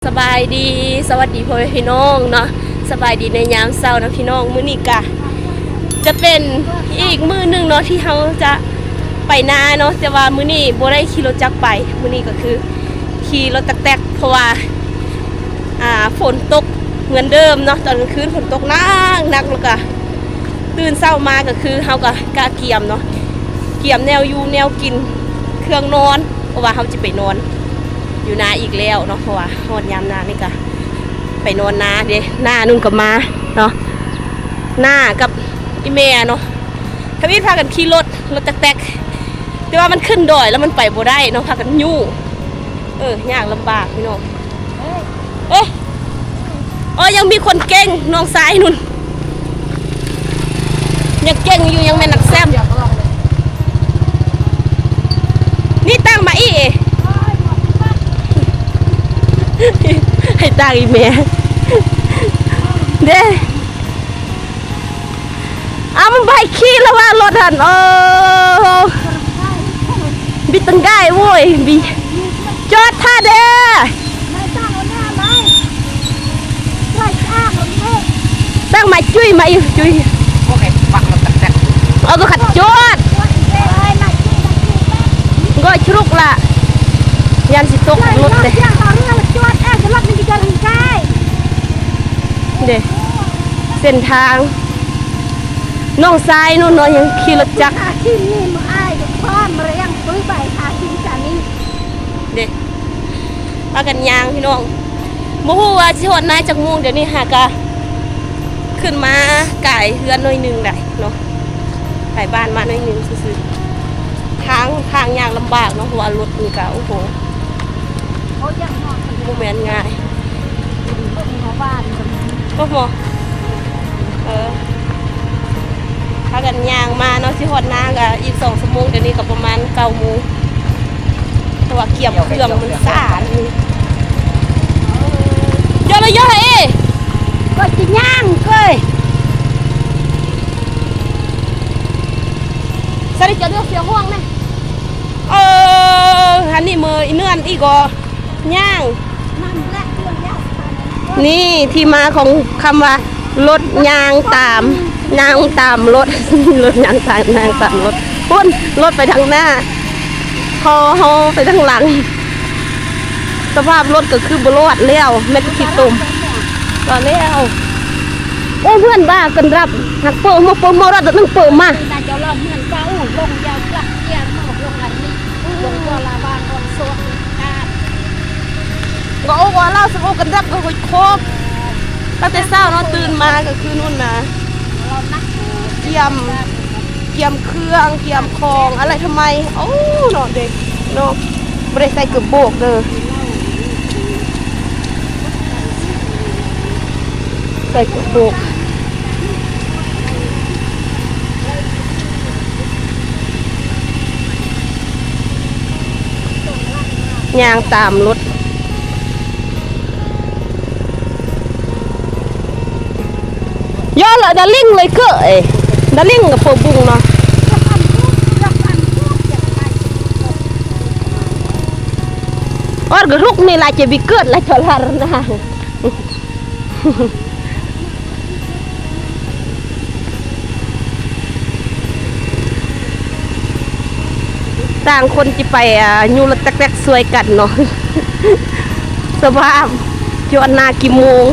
ສະບາຍດີ ສະຫວັດດີພໍ່ແມ່ພີ່ນ້ອງເນາະ ສະບາຍດີໃນຍາມເຊົ້ານະພີ່ນ້ອງ. ມື້ນີ້ກະຈະເປັນອີກມື້ໜຶ່ງເນາະ ທີ່ເຮົາຈະໄປນາເນາະ ແຕ່ວ່າມື້ນີ້ບໍ່ໄດ້ຂີ່ລົດຈັກໄປ ມື້ນີ້ກໍຄືຂີ່ລົດຕັກແຕັກ ເພາະວ່າ ອ່າ ຝົນຕົກເໝືອນເດີມເນາະ ຕອນກາງຄືນຝົນຕົກໜັກໆ ແລ້ວກະຕື່ນເຊົ້າມາກໍຄືເຮົາກໍກະກຽມເນາະ ກຽມແນວຢູ່ແນວກິນ ເຄື່ອງນອນ ເພາະວ່າເຮົາຈະໄປນອນຢູ່ນາອີກແລ້ວເນາະ ເພາະວ່າຮອດຍາມນານີ້ກະໄປນອນນາເດ້. ນ້ານຸ່ນກໍມາເນາະ ນ້າກັບອີ່ແມ່ເນາະ ທຳອິດພາກັນຂີ່ລົດ ລົດຕັກແຕັກ ແຕ່ວ່າມັນຂຶ້ນດອຍແລ້ວມັນໄປບໍ່ໄດ້ເນາະ ພາກັນຍູ້ ເອີ ຍາກລຳບາກພີ່ນ້ອງ. ເອີ ເອີ ຍັງມີຄົນເກັ່ງ ນ້ອງຊາຍນຸ່ນ ຍັງເກັ່ງຢູ່ ຍັງແມ່ນນັກແຊມ. ນີ້ຕັ້ງມາອີ່ ໃຫ້ຕັ້ງອີ່ແມ່ເດ້. ອ້າວ ມັນບໍ່ໃຫ້ຂີ່ລະວ່າລົດຫັ້ນ ໂອ້ ບິດຕັ້ງໄດ້ໂວ້ຍ ບິ ຈອດຖ້າເດີ້ ຕັ້ງມາຈຸ້ຍມາອີກ ຈຸ້ຍ ເອົາກໍຂັດຈອດ ກໍຊຸກລະ ຢ້ານຊິຕົກລົດເດ້ ເດ້ ເສັ້ນທາງ ນ້ອງຊາຍໜູນ້ອຍຍັງຂີ່ລົດຈັກ ເດ້ ພາກັນຍ່າງພີ່ນ້ອງ ບໍ່ຮູ້ວ່າຊິຮອດນາຈັກໂມງ. ດຽວນີ້ຫາກະຂຶ້ນມາກາຍເຮືອນໜ້ອຍໜຶ່ງໄດ໋ເນາະ ກາຍບ້ານມາໜ້ອຍໜຶ່ງຊື່ໆ ທາງ ທາງຍາກລຳບາກເນາະ ເພາະວ່າລົດນີ້ກະ ໂອ້ໂຫ ບໍ່ແມ່ນງ່າຍ ເອີ ພາກັນຍ່າງມາເນາະ ຊິຮອດນາກະອີກສອງຊົ່ວໂມງ ດຽວນີ້ກະປະມານເກົ້າໂມງ ເພາະວ່າກຽມເຄື່ອງມັນຊ້າ ເຈົ້າລະເຍາະເອ ກໍຊິຍ່າງເກີຍ ສະລິຈະເລືອກເສືອຫ່ວງນະ ເອີ ອັນນີ້ເມີອີເນືອນອີກກໍຍ່າງ ນີ້ທີ່ມາຂອງຄຳວ່າລົດຍ່າງຕາມ ຍ່າງຕາມລົດ ລົດຍ່າງຕາມ ຍ່າງຕາມລົດ ພຸ້ນ ລົດໄປທາງໜ້າ ພໍເຮົາໄປທາງຫຼັງ ສະພາບລົດກໍຄືບໍ່ລອດແລ້ວ ແມ່ນຂີ້ຕົມ ກໍແລ້ວ ໂອ້ ເພື່ອນບ້າກັນຮັບ ຮັກເປີມາ ເປີມາ ລັດໜຶ່ງເປີມາ ກໍໂອ້ ວ່າລາວສະໂອກັນດັບກໍໂຄບ ຕັ້ງແຕ່ເຊົ້າເນາະ ຕື່ນມາກໍຄືນຸ່ນນະ ກຽມ ກຽມເຄື່ອງ ກຽມຂອງ ອະໄລທຳໄມ ໂອ້ ເນາະເດັກເນາະ ບໍ່ໄດ້ໃສ່ເກີບໂບກເດີ ໃສ່ເກີບໂບກ ຍ່າງຕາມລົດ Yo la daling lai ke, eh. Daling ke pobung no. Or geruk ni la ce biket la colar na. ຕ່າງຄົນຊິໄປ ອ່າ ຍູ້ລົດຕັກແຕັກຊ່ວຍກັນເນາະ ສະພາບຈອດໜ້າກີ່ໂມງ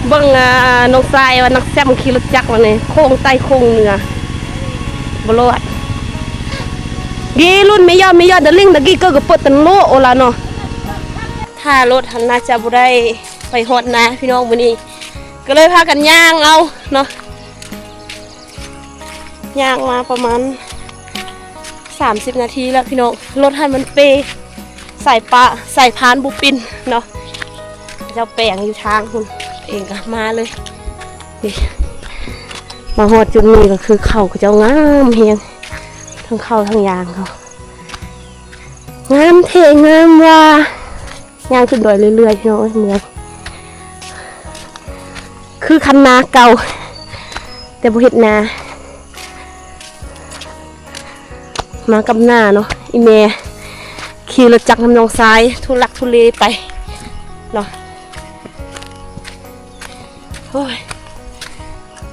ເບິ່ງ ອ່າ ນ້ອງຊາຍວ່ານັກແຊມຂີ່ລົດຈັກມານີ້ ໂຄ້ງໃຕ້ໂຄ້ງເໜືອ ບໍ່ລອດ ກີລຸນເມຍອມເມຍອດດາລິງ ດາກີເກີກະເປີດຕັນໂລໂອລາເນາະ ຖ້າລົດຫັ້ນໜ້າຈະບໍ່ໄດ້ ໄປຮອດນາພີ່ນ້ອງມື້ນີ້ ກໍເລີຍພາກັນຍ່າງເອົາເນາະ ຍ່າງມາປະມານສາມສິບນາທີແລ້ວພີ່ນ້ອງ ລົດຫັ້ນມັນເປ ສາຍປະ ສາຍພານບໍ່ປິ່ນເນາະ ເຂົາເຈົ້າແປງຢູ່ທາງພຸ້ນ ເອງກໍມາເລີຍ ນີ້ ມາຮອດຈຸດນີ້ກໍຄືເຂົ້າເຂົາເຈົ້າງາມແຮງ ທັງເຂົ້າທັງຢາງເຂົາ ງາມແທ້ງາມວ່າ ຍ່າງຂຶ້ນດອຍເລື້ອຍໆ ພີ່ນ້ອງເອີຍ ເມື່ອຍ ຄືຄັນນາເກົ່າ ແຕ່ບໍ່ເຮັດນາ ມາກັບນ້າເນາະ ອີ່ແມ່ ຂີ່ລົດຈັກນຳນ້ອງຊາຍ ທຸລັກທຸເລໄປເນາະ. ໂອ້ຍ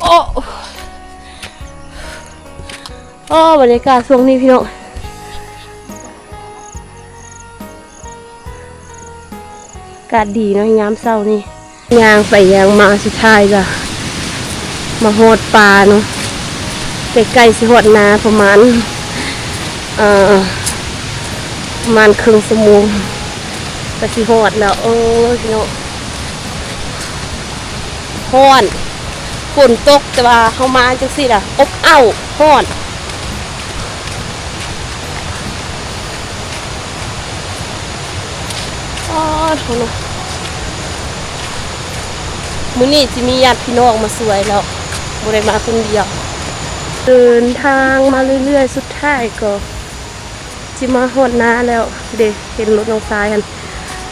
ໂອ້ ໂອ້ ບັນຍາກາດຊ່ວງນີ້ພີ່ນ້ອງ ອາກາດດີເນາະ ຍາມເຊົ້ານີ້. ຍ່າງໄປຍ່າງມາ ສຸດທ້າຍກະມາຮອດປ່າເນາະ ໃກ້ໆຊິຮອດນາ ປະມານ ເອີ ປະມານເຄິ່ງຊົ່ວໂມງກະຊິຮອດແລ້ວ. ໂອ້ຍ ພີ່ນ້ອງ ຮ້ອນ ຝົນຕົກ ແຕ່ວ່າເຮົາມາຈັ່ງຊີ້ລະ ອົບອ້າວ ຮ້ອນ. ອໍ ໂທເນາະ ມື້ນີ້ຊິມີຍາດພີ່ນ້ອງມາຊ່ວຍແລ້ວ ບໍ່ໄດ້ມາຄົນດຽວ. ເດີນທາງມາເລື້ອຍໆ ສຸດທ້າຍກໍຊິມາຮອດນາແລ້ວເດ້. ເຫັນລົດນ້ອງຊາຍຫັ້ນ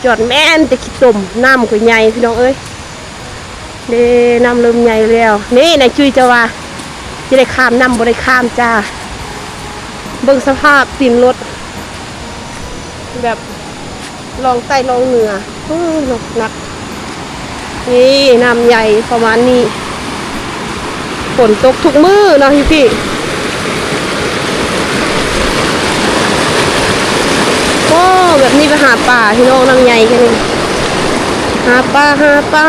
ຈອດແມ່ນແຕ່ຂີ້ຕົມ ນ້ຳກໍໃຫຍ່ ພີ່ນ້ອງເອີຍ. ເດ້ ນ້ຳເລີ່ມໃຫຍ່ແລ້ວ. ນີ້ນາຍຈຸ້ຍເຈົ້າວ່າ ຊິໄດ້ຂ້າມນ້ຳ ບໍ່ໄດ້ຂ້າມຈ້າ. ເບິ່ງສະພາບຕີນລົດ ແບບລ່ອງໃຕ້ລ່ອງເໜືອ. ໂອ້ ໜັກ ນີ້ນ້ຳໃຫຍ່ປະມານນີ້. ຝົນຕົກທຸກມື້ເນາະຢູ່ພີ້. ໂອ້ ແບບນີ້ໄປຫາປາພີ່ນ້ອງ ນ້ຳໃຫຍ່ແຄ່ນີ້ ຫາປາ ຫາປາ.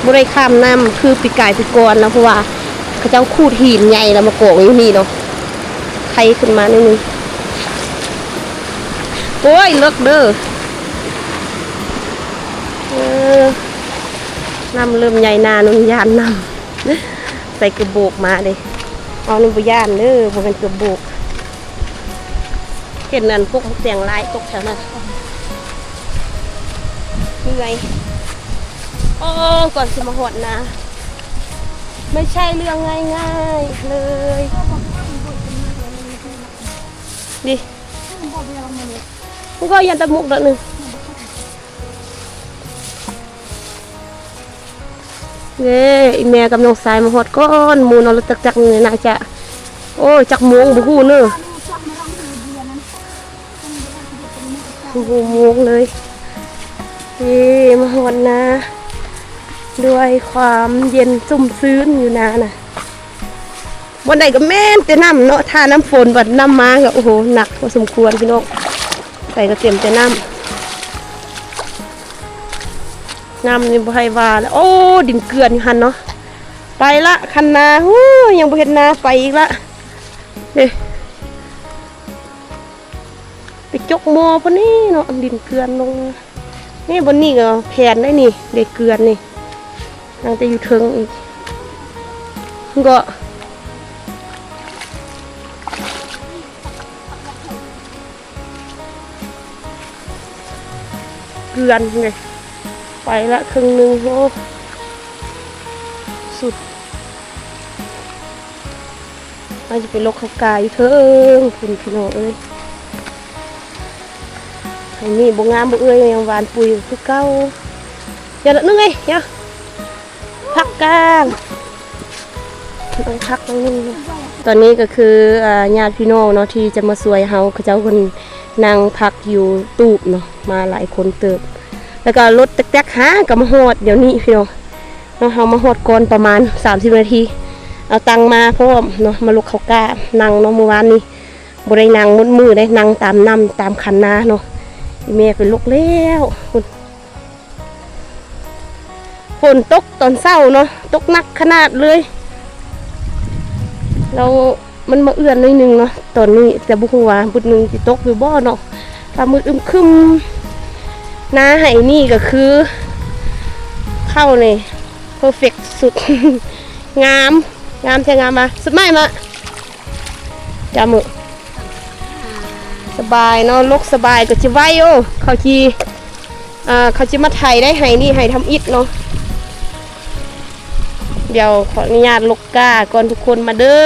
ບໍ່ໄດ້ຂ້າມນ້ຳຄືປີກາຍປີກ່ອນນະ ເພາະວ່າເຂົາເຈົ້າຂູດຫີນໃຫຍ່ແລ້ວມາກອງຢູ່ນີ້ເນາະ ໄຖຂຶ້ນມາໜ້ອຍໜຶ່ງ. ໂອ້ຍ ເລິກເດີ. ເອີ ນ້ຳເລີ່ມໃຫຍ່ ນານຸ່ນຢ້ານນ້ຳ ໃສ່ກະໂບກມາເດ້. ເຮົານີ້ບໍ່ຢ້ານເດີ ບໍ່ແມ່ນກະໂບກ. ເຫັນອັນພວກໝາກແຕງຫຼາຍຕົກແຖວນັ້ນ. ເມື່ອຍ. ໂອ້ ກ່ອນຊິມາຮອດນາ ໄມ່ໃຊ່ເລື່ອງງ່າຍໆເລີຍ. ດິ ມັນກໍຢ້ານແຕ່ໝົກດອກໜຶ່ງ. ເດ້ ອີແມ່ກັບນ້ອງຊາຍມາຮອດກ່ອນໝູ່ເນາະ. ລົດຈັກໆນີ້ໜ້າຈະ ໂອ້ຍ ຈັກໂມງບໍ່ຮູ້ເນີ ບໍ່ຮູ້ໂມງເລີຍ. ເດ້ ມາຮອດນາດ້ວຍຄວາມເຢັນຊຸ່ມຊື່ນຢູ່ນານະ. ບ່ອນໃດກໍແມ່ນແຕ່ນ້ຳເນາະ ຖ້ານ້ຳຝົນ ບັດນ້ຳມາກໍ ໂອ້ໂຫ ໜັກພໍສົມຄວນພີ່ນ້ອງ. ໃສກໍເຕັມແຕ່ນ້ຳ ນ້ຳນີ້ບໍ່ໃຫ້ວ່າແລ້ວ. ໂອ້ ດິນເກືອນຢູ່ຫັ້ນເນາະ. ໄປລະ ຄັນນາ ຫູ ຍັງບໍ່ເຮັດນາ ໄປອີກລະເດ້. ໄປຈົກໝໍ່ພຸ້ນນີ້ເນາະ ດິນເກືອນລົງມາ. ນີ້ ບ່ອນນີ້ກໍແຜ່ນໄດ໋ນີ້ ເດ້ເກືອນນີ້ ຍັງແຕ່ຢູ່ເທິງອີກ. ກໍເກືອນເດ້ ໄປລະເຄິ່ງໜຶ່ງ. ໂອ້ ສຸດ. ເຮົາຈະໄປຫຼົກເຂົ້າກ້າຢູ່ເທິງພຸ້ນພີ່ນ້ອງເອີຍ. ໄຮ່ນີ້ບໍ່ງາມບໍ່ເອື້ອຍ ຍັງຫວ່ານປຸ໋ຍຄືເກົ່າ. ຢ່າລະໜຶ່ງເອີຍ ຢ່າ ພັກກາງ ຕ້ອງພັກໜ້ອຍໜຶ່ງ. ຕອນນີ້ກໍຄື ອາ ຍາດພີ່ນ້ອງເນາະ ທີ່ຈະມາຊ່ວຍເຮົາ ເຂົາເຈົ້າເພິ່ນນັ່ງພັກຢູ່ຕູບເນາະ ມາຫຼາຍຄົນເຕີບ ແລ້ວກໍລົດແຕັກໆຫາກໍມາຮອດດຽວນີ້ພີ່ນ້ອງ. ເນາະ ເຮົາມາຮອດກ່ອນປະມານສາມສິບນາທີ ເອົາຕັ່ງມາພ້ອມເນາະ ມາຫຼົກເຂົ້າກ້າ ນັ່ງເນາະ. ມື້ວານນີ້ບໍ່ໄດ້ນັ່ງໝົດມື້ເດ້ ນັ່ງຕາມນ້ຳຕາມຄັນນາເນາະ. ອີແມ່ໄປຫຼົກແລ້ວ ຝົນຕົກຕອນເຊົ້າເນາະ ຕົກໜັກຂະໜາດເລີຍ ແລ້ວ ມັນມາເອື້ອນໜ້ອຍໜຶ່ງເນາະຕອນນີ້ ແຕ່ບໍ່ຮູ້ວ່າບຶດໜຶ່ງຊິຕົກຫຼືບໍ່ເນາະ. ຟ້າມືດອຶ້ມຄຶ້ມ. ນາໄຮ່ນີ້ກໍຄືເຂົ້ານີ້ເພີເຟັກສຸດ ງາມ ງາມແທ້ງາມວ່າ ສຸດໄມ້ມາ ຈາມື ສະບາຍເນາະ ຫຼົກສະບາຍກໍຊິໄວ. ໂອ້ ເຂົາຊິ ອ່າ ເຂົາຊິມາໄຖໄດ້ໄຮ່ນີ້ ໄຮ່ທຳອິດເນາະ. ດຽວຂໍອະນຸຍາດຫຼົກກ້າກ່ອນທຸກຄົນ ມາເດີ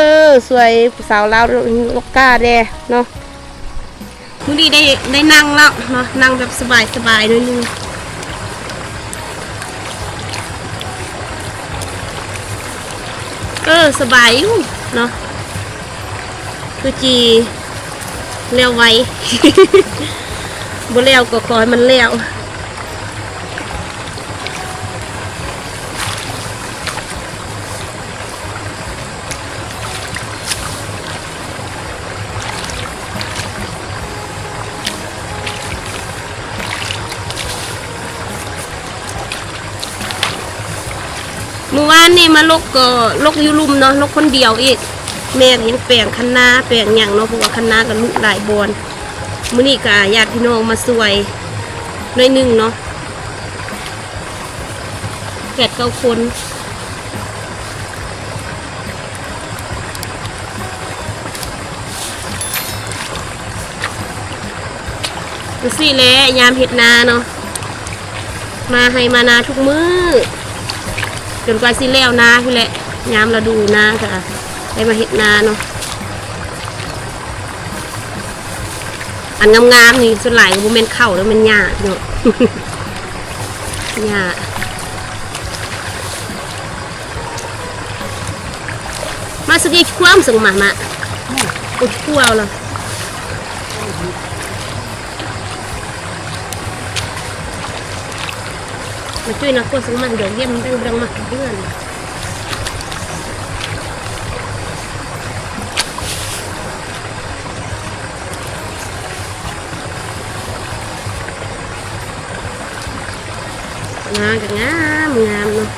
ຊ່ວຍຜູ້ສາວລາວຫຼົກກ້າແດ່ເນາະ. ມື້ນີ້ໄດ້ ໄດ້ນັ່ງແລ້ວເນາະ ນັ່ງແບບສະບາຍໆໜ້ອຍໜຶ່ງ. ເອີ ສະບາຍຢູ່ເນາະ. ຄືຈີແລ້ວໄວ ບໍ່ແລ້ວກໍຂໍໃຫ້ມັນແລ້ວ. ມື້ວານນີ້ມາລົກກໍລົກຢູ່ລຸ່ມເນາະ ລົກຄົນດຽວອີກ. ແມ່ກໍຍັງແປງຄັນນາແປງຫຍັງເນາະ ເພາະວ່າຄັນນາກໍລຸຫຼາຍບ່ອນ. ມື້ນີ້ກໍຍາດພີ່ນ້ອງມາຊ່ວຍໜ້ອຍໜຶ່ງເນາະ ແປດເກົ້າຄົນ. ຈັ່ງຊີ້ແຫຼະ ຍາມເຮັດນາເນາະ ມາໄຮ່ມານາທຸກມື້ ຈົນກວ່າຊິແລ້ວນາພຸ້ນແຫຼະ. ຍາມລະດູນາກະໄດ້ມາເຮັດນາເນາະ. ອັນງາມໆນີ້ສ່ວນຫຼາຍກໍບໍ່ແມ່ນເຂົ້າເດີ ແມ່ນຫຍ້າເນາະ ຫຍ້າ. ມາສະກີຄວາມສັງມາມະ ອືມ ອຸດຄົວລະ ມາຈຸ້ຍນະຄົວສັງມາ ດອກຢ້ຽມເບິ່ງເບິ່ງມາເດືອນ. ນາກໍງາມງາມເນາະ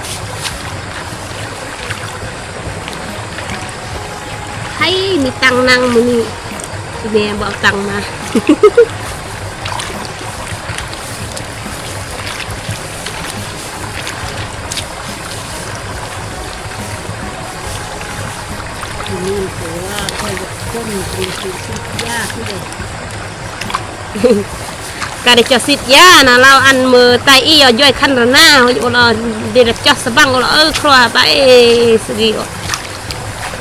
ໃຜມີຕັ່ງນັ່ງມື້ນີ້ ອີແມ່ບໍ່ເອົາຕັ່ງມາ. ກະໄດ້ຈະສິດຢານະ ລາວອັນເມີໄຕອີ່ເອົາຢ້ອຍຄັນລະນາ ໂອລະເດລະຈອສສະບັງ ໂອລະເອີ ຄຣວາປາເອສະດີ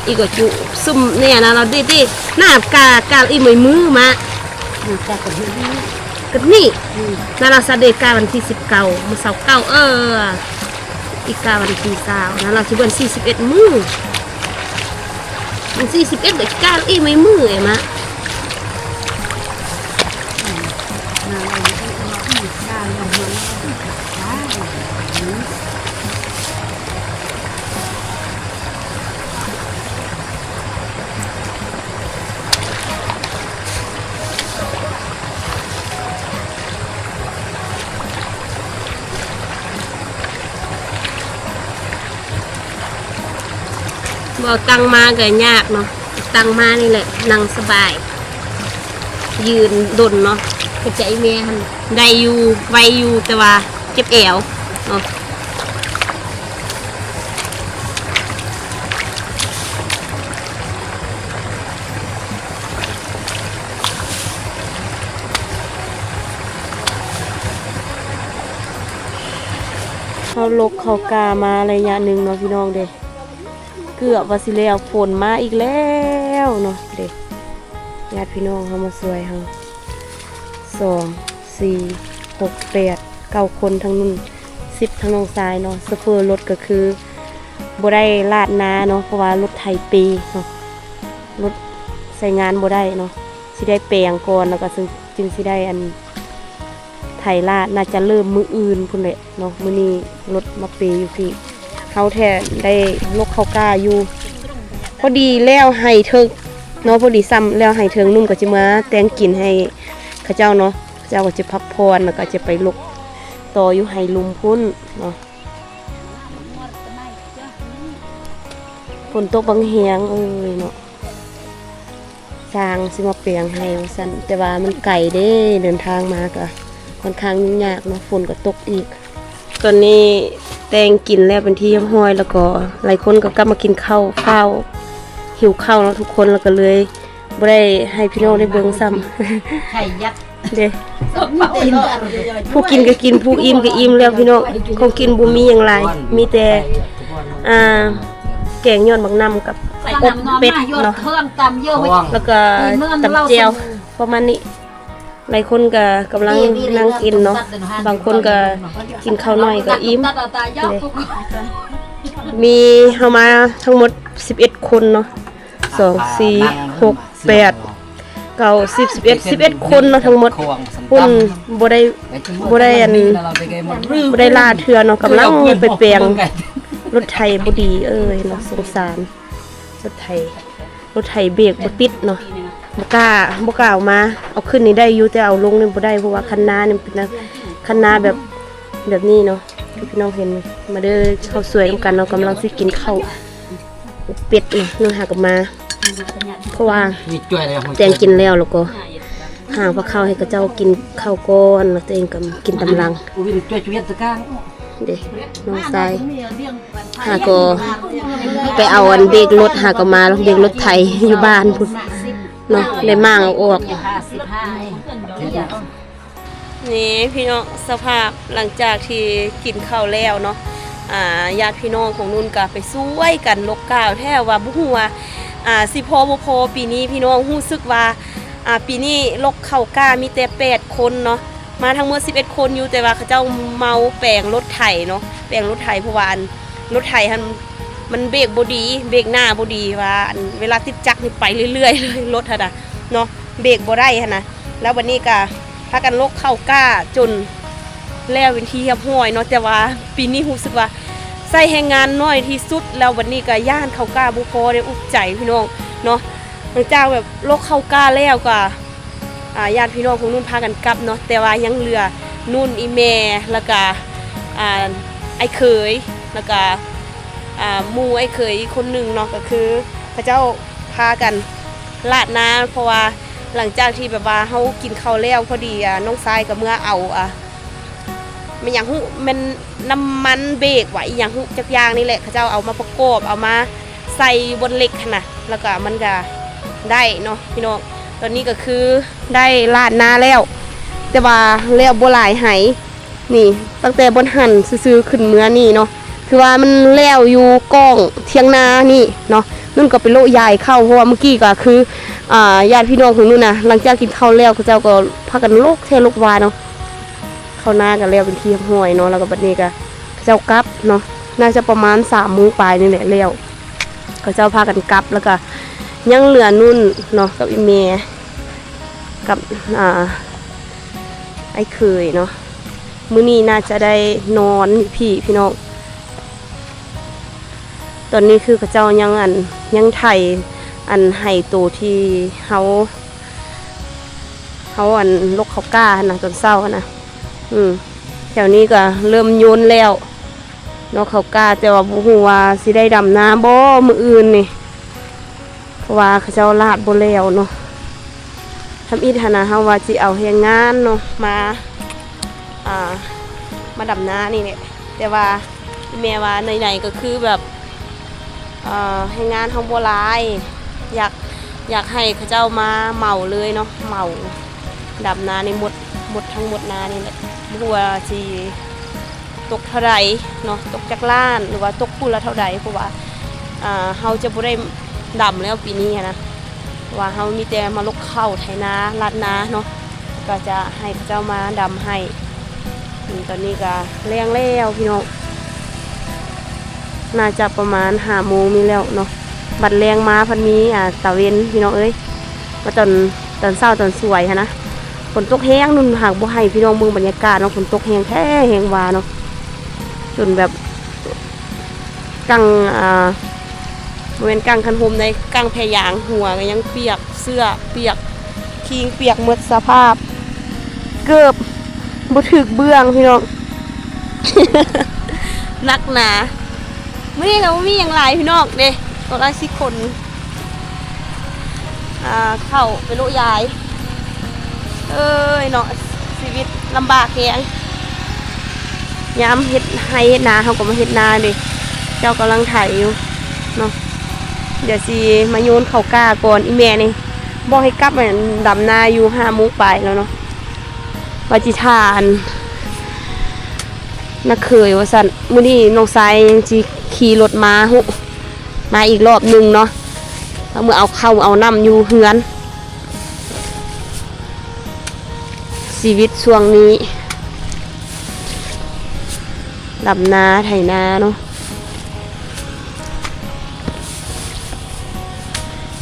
ອີກກໍຈຸຊຸ່ມເນຍນະ ລາວເດ ເດ ນາກາ ກາອີ່ເມຍມືມາ ກະນີ້ ນາລາວສະເດກາວັນທີສິບເກົ້າ ມື້ຊາວເກົ້າ ເອີ ອີກກາວັນທີຊາວ ນາລາວຊິເບິ່ນສີ່ສິບເອັດມື້. ມັນສີ່ສິບເອັດ ການອີ່ໄມມືເອມະ. ບໍ່ເອົາຕັ່ງມາກໍຍາກເນາະ ຕັ່ງມານີ້ແຫຼະ ນັ່ງສະບາຍ ຢືນດົນເນາະ. ເຮັດໃຈແມ່ຫັ້ນໄດ້ຢູ່ ໄວຢູ່ ແຕ່ວ່າເຈັບແອວເນາະ. ເຮົາລົກເຂົ້າກ້າມາໄລຍະໜຶ່ງເນາະ ພີ່ນ້ອງເດ້ ເກືອບວ່າຊິແລ້ວ ຝົນມາອີກແລ້ວເນາະ ເດ້ ຍາດພີ່ນ້ອງເຮົາມາຊ່ວຍເຮົາ ສອງ ສີ່ ຫົກ ແປດ ເກົ້າຄົນ ທັງນຸ່ນ ສິບ ທັງນ້ອງຊາຍເນາະ. ໂຊເຟີລົດກໍຄືບໍ່ໄດ້ລາດນາເນາະ ເພາະວ່າລົດໄຖເປເນາະ ລົດໃຊ້ງານບໍ່ໄດ້ເນາະ ຊິໄດ້ແປງກ່ອນ ແລ້ວກໍ ຈຶ່ງຊິໄດ້ອັນ ໄຖລາດ ໜ້າຈະເລີ່ມມື້ອື່ນພຸ້ນແຫຼະເນາະ. ມື້ນີ້ລົດມາເປຢູ່ພີ້ ເຮົາແທ້ໄດ້ລົກເຂົ້າກ້າຢູ່ ພໍດີແລ້ວໄຮ່ເທິງເນາະ ພໍດີຊ່ຳແລ້ວໄຮ່ເທິງ ໜຸ່ມກໍຈະມາແຕ່ງກິນໃຫ້ເຂົາເຈົ້າເນາະ ເຂົາເຈົ້າກໍຈະພັກຜ່ອນ ແລ້ວກໍຈະໄປລົກຕໍ່ຢູ່ໄຮ່ລຸ່ມພຸ້ນເນາະ. ຝົນຕົກບາງແຮງເອີຍເນາະ. ຊ່າງຊິມາແປງໃຫ້ວ່າຊັ້ນ ແຕ່ວ່າມັນໄກເດ້ ເດີນທາງມາກໍຂ້ອນຂ້າງຫຍຸ້ງຍາກເນາະ ຝົນກໍຕົກອີກ. ຕອນນີ້ແຕ່ງກິນແລ້ວເປັນທີ່ຮຽບຮ້ອຍ ແລ້ວກໍຫຼາຍຄົນກໍກັບມາກິນເຂົ້າ ຟ້າວຫິວເຂົ້າເນາະທຸກຄົນ ແລ້ວກໍເລີຍບໍ່ໄດ້ໃຫ້ພີ່ນ້ອງໄດ້ເບິ່ງຊ້ຳ ໄຂ່ຍັດ ເດ້ ຜູ້ກິນກໍກິນ ຜູ້ອີ່ມກໍອີ່ມແລ້ວພີ່ນ້ອງ. ຂອງກິນບໍ່ມີຫຍັງຫຼາຍ ມີແຕ່ ອ່າ ແກງຍອດບັກໜ່ຳກັບອົບເປັດເນາະ ແລ້ວກໍຕຳແຈ່ວປະມານນີ້. ຫຼາຍຄົນກໍກຳລັງນັ່ງກິນເນາະ ບາງຄົນກໍກິນເຂົ້າໜ້ອຍກໍອີ່ມເດ້. ມີເຮົາມາທັງໝົດສິບເອັດຄົນເນາະ ສອງ ສີ່ ຫົກ ແປດ ເກົ້າ ສິບ ສິບເອັດ ສິບເອັດຄົນເນາະ ທັງໝົດ. ພຸ້ນບໍ່ໄດ້ ບໍ່ໄດ້ອັນ ບໍ່ໄດ້ລາເທື່ອເນາະ ກຳລັງໄປແປງລົດໄຖບໍ່ດີ ເອີຍເນາະ ສົງສານ ລົດໄຖ ລົດໄຖເບຣກບໍ່ຕິດເນາະ ບໍ່ກ້າ ບໍ່ກ້າເອົາມາ. ເອົາຂຶ້ນນີ້ໄດ້ຢູ່ ແຕ່ເອົາລົງນີ້ບໍ່ໄດ້ ເພາະວ່າຄັນນານີ້ມັນເປັນຄັນນາແບບ ແບບນີ້ເນາະ ທີ່ພີ່ນ້ອງເຫັນ. ມາເດີ ເຂົ້າສວຍນຳກັນເນາະ ກຳລັງຊິກິນເຂົ້າອົບເປັດເນາະ ນ້ອງຫາກໍມາ ເພາະວ່າແຕງກິນແລ້ວ ແລ້ວກໍຫາພາເຂົ້າໃຫ້ເຂົາເຈົ້າກິນເຂົ້າກ່ອນ ແລ້ວຕົວເອງກໍກິນຕາມຫຼັງ. ເດ້ ນ້ອງຊາຍ ຫາກໍໄປເອົາອັນເບຣກລົດ ຫາກໍມາເບຣກລົດໄຖຢູ່ບ້ານພຸ້ນເນາະ ໄດ້ມ້າງເອົາອອກ. ນີ້ພີ່ນ້ອງ ສະພາບຫຼັງຈາກທີ່ກິນເຂົ້າແລ້ວເນາະ ອາ ຍາດພີ່ນ້ອງຂອງນຸ່ນກໍໄປຊ່ວຍກັນລົກກ້າວ ແທ້ວ່າບໍ່ຮູ້ວ່າ ອາ ຊິພໍບໍ່ພໍ. ປີນີ້ພີ່ນ້ອງຮູ້ສຶກວ່າ ອາ ປີນີ້ລົກເຂົ້າກ້າມີແຕ່ແປດຄົນເນາະ ມາທັງໝົດສິບເອັດຄົນຢູ່ ແຕ່ວ່າເຂົາເຈົ້າເມົາແປງລົດໄຖເນາະ ແປງລົດໄຖ ເພາະວ່າອັນລົດໄຖຫັ້ນມັນເບຣກບໍ່ດີ ເບຣກໜ້າບໍ່ດີ ວ່າອັນເວລາຕິດຈັກນີ້ໄປເລື້ອຍໆເລີຍ ລົດຫັ້ນນະເນາະ ເບຣກບໍ່ໄດ້ຫັ້ນນະ. ແລ້ວບັດນີ້ກໍພາກັນລົກເຂົ້າກ້າຈົນແລ້ວເປັນທີ່ຮຽບຮ້ອຍເນາະ ແຕ່ວ່າປີນີ້ຮູ້ສຶກວ່າໃຊ້ແຮງງານໜ້ອຍທີ່ສຸດ ແລ້ວບັດນີ້ກໍຢ້ານເຂົ້າກ້າບໍ່ພໍ ໄດ້ອຸກໃຈພີ່ນ້ອງເນາະ. ຫຼັງຈາກແບບລົກເຂົ້າກ້າແລ້ວກໍ ອາ ຍາດພີ່ນ້ອງຂອງນຸ່ນພາກັນກັບເນາະ ແຕ່ວ່າຍັງເຫຼືອນຸ່ນ ອີ່ແມ່ ແລ້ວກະ ອາ ອ້າຍເຂີຍ ແລ້ວກະ ອາ ໝູ່ອ້າຍເຂີຍອີກຄົນໜຶ່ງເນາະ ກໍຄືເຂົາເຈົ້າພາກັນລາດນາ ເພາະວ່າຫຼັງຈາກທີ່ແບບວ່າເຮົາກິນເຂົ້າແລ້ວ ພໍດີ ອາ ນ້ອງຊາຍກໍເມືອເອົາ ອາ ແມ່ນຫຍັງຮູ້ ແມ່ນນ້ຳມັນເບຣກຫວາ ອີ່ຫຍັງຮູ້ຈັກຢ່າງນີ້ແຫຼະ ເຂົາເຈົ້າເອົາມາປະກອບ ເອົາມາໃສ່ຢູ່ບ່ອນເຫຼັກຫັ້ນນະ ແລ້ວກໍມັນກໍໄດ້ເນາະພີ່ນ້ອງ. ຕອນນີ້ກໍຄືໄດ້ລາດນາແລ້ວ ແຕ່ວ່າແລ້ວບໍ່ຫຼາຍໄຮ່ ນີ້ ຕັ້ງແຕ່ບ່ອນຫັ້ນຊື່ໆຂຶ້ນເມືອນີ້ເນາະ ຄືວ່າມັນແລ້ວຢູ່ກ້ອງຖຽງນານີ້ເນາະ. ນຸ່ນກໍໄປໂລະຢາຍເຂົ້າ ເພາະວ່າມື້ກີ້ກໍຄື ອາ ຍາດພີ່ນ້ອງຂອງນຸ່ນນະ ຫຼັງຈາກກິນເຂົ້າແລ້ວ ເຂົາເຈົ້າກໍພາກັນໂລກແທ້ໂລກວ່າເນາະ. ເຂົ້ານາກໍແລ້ວເປັນທີ່ຮຽບຮ້ອຍເນາະ ແລ້ວກໍບັດນີ້ກໍເຂົາເຈົ້າກັບເນາະ ໜ້າຈະປະມານສາມໂມງປາຍນີ້ແຫຼະແລ້ວ ເຂົາເຈົ້າພາກັນກັບ ແລ້ວກໍຍັງເຫຼືອນຸ່ນເນາະ ກັບອີ່ແມ່ ກັບ ອາ ອ້າຍເຂີຍເນາະ. ມື້ນີ້ໜ້າຈະໄດ້ນອນຢູ່ພີ້ພີ່ນ້ອງ. ຕອນນີ້ຄືເຂົາເຈົ້າຍັງ ອັນ ຍັງໄຖ ອັນ ໄຮ່ໂຕທີ່ເຮົາ ເຮົາ ອັນ ລົກເຂົ້າກ້າຫັ້ນນະ ຕອນເຊົ້າຫັ້ນນະ. ອືມ ແຖວນີ້ກໍເລີ່ມໂຍນແລ້ວເນາະ ເຂົ້າກ້າ ແຕ່ວ່າບໍ່ຮູ້ວ່າຊິໄດ້ດຳນາບໍ່ມື້ອື່ນນີ້ ເພາະວ່າເຂົາເຈົ້າລາດບໍ່ແລ້ວເນາະ. ທຳອິດຫັ້ນນະ ເຮົາວ່າຊິເອົາແຮງງານເນາະ ມາ ອ່າ ມາດຳນານີ້ແຫຼະ ແຕ່ວ່າ ແມ່ວ່າໃນໆກໍຄືແບບ ເອີ ແຮງງານເຮົາບໍ່ຫຼາຍ ຢາກ ຢາກໃຫ້ເຂົາເຈົ້າມາເໝົາເລີຍເນາະ ເໝົາດຳນານີ້ໝົດ ໝົດທັງໝົດນານີ້ແຫຼະ. ບໍ່ຮູ້ວ່າຊິຕົກເທົ່າໃດເນາະ ຕົກຈັກລ້ານ ຫຼືວ່າຕົກຜູ້ລະເທົ່າໃດ ເພາະວ່າ ອ່າ ເຮົາຈະບໍ່ໄດ້ດຳແລ້ວປີນີ້ຫັ້ນນະ. ວ່າເຮົາມີແຕ່ມາລົກເຂົ້າໄຖນາ ລາດນາເນາະ ກໍຈະໃຫ້ເຂົາເຈົ້າມາດຳໃຫ້. ອືມ ຕອນນີ້ກໍແລງແລ້ວພີ່ນ້ອງ ໜ້າຈະປະມານຫ້າໂມງນີ້ແລ້ວເນາະ. ບັດແລງມາພັດມີ ອ່າ ຕາເວັນພີ່ນ້ອງເອີຍ ມາຕອນ ຕອນເຊົ້າຕອນສວຍຫັ້ນນະ ຝົນຕົກແຮງ. ນຸ່ນຫາກບໍ່ໃຫ້ພີ່ນ້ອງເບິ່ງບັນຍາກາດເນາະ ຝົນຕົກແຮງແທ້ແຮງວ່າເນາະ ຈົນແບບ ກາງ ອ່າ ບໍ່ແມ່ນກາງຄັນຮົ່ມໃດ ກາງແພຢາງ ຫົວກໍຍັງປຽກ ເສື້ອປຽກ ຄີງປຽກໝົດ ສະພາບເກີບບໍ່ຖືກເບື້ອງພີ່ນ້ອງ ໜັກໜາ. ມື້ນີ້ກໍບໍ່ມີຫຍັງຫຼາຍພີ່ນ້ອງເດ້ ກໍລາຊິຂົນ ອ່າ ເຂົ້າໄປໂລະຢາຍ. ເອີຍເນາະ ຊີວິດລຳບາກແຮງ ຍາມເຮັດໄຮ່ເຮັດນາ ເຮົາກໍມາເຮັດນາເດ້ ເຈົ້າກຳລັງໄຖຢູ່ເນາະ. ດຽວຊິມາໂຍນເຂົ້າກ້າກ່ອນ. ອີ່ແມ່ນີ້ບອກໃຫ້ກັບ ອັນ ດຳນາຢູ່ຫ້າໂມງປາຍແລ້ວເນາະ ວ່າຊິຖ້າ ອັນ ນ້າເຂີຍວ່າຊັ້ນ. ມື້ນີ້ນ້ອງຊາຍຍັງຊິຂີ່ລົດມາ ຫຸ ມາອີກລອບໜຶ່ງເນາະ ເອົາ ເມືອເອົາເຂົ້າເອົານ້ຳຢູ່ເຮືອນ. ຊີວິດຊ່ວງນີ້ ດຳນາໄຖນາເນາະ.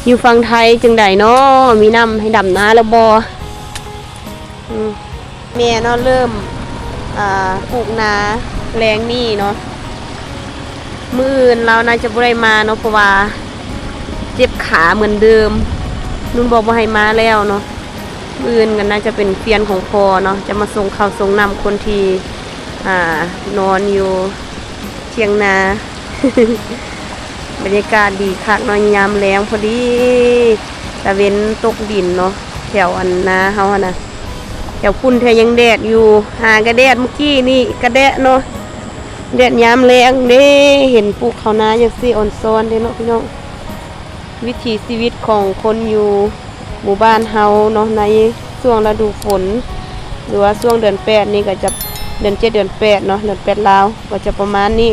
ຢູ່ຝັ່ງໄທຈັ່ງໃດເນາະ? ມີນ້ຳໃຫ້ດຳນາແລ້ວບໍ່? ອືມ ແມ່ເນາະ ເລີ່ມ ອ່າ ປູກນາແລ້ງນີ້ເນາະ. ມື້ອື່ນລາວໜ້າຈະບໍ່ໄດ້ມາເນາະ ເພາະວ່າເຈັບຂາເໝືອນເດີມ. ນຸ່ນບອກບໍ່ໃຫ້ມາແລ້ວເນາະ. ມື້ອື່ນກໍໜ້າຈະເປັນຟຽນຂອງພໍ່ເນາະ ຈະມາສົ່ງເຂົ້າສົ່ງນ້ຳຄົນທີ່ ອ່າ ນອນຢູ່ ທ່ຽງນາ. ບັນຍາກາດດີຄັກເນາະ ຍາມແລງພໍດີ ຕາເວັນຕົກດິນເນາະ ແຖວອັນນາເຮົາຫັ້ນນະ. ແຖວພຸ້ນແທ້ຍັງແດດຢູ່ ຫາກະແດດ ມື້ກີ້ນີ້ກະແດດເນາະ ແດດຍາມແລງເດ້. ເຫັນປູກເຂົ້ານາຈັ່ງຊີ້ ອອນຊອນເດ້ເນາະພີ່ນ້ອງ. ວິຖີຊີວິດຂອງຄົນຢູ່ ໝູ່ບ້ານເຮົາເນາະ ໃນຊ່ວງລະດູຝົນ ຫຼືວ່າຊ່ວງເດືອນແປດນີ້ກໍຈະ ເດືອນເຈັດ ເດືອນແປດເນາະ ເດືອນແປດລາວ ກໍຈະປະມານນີ້.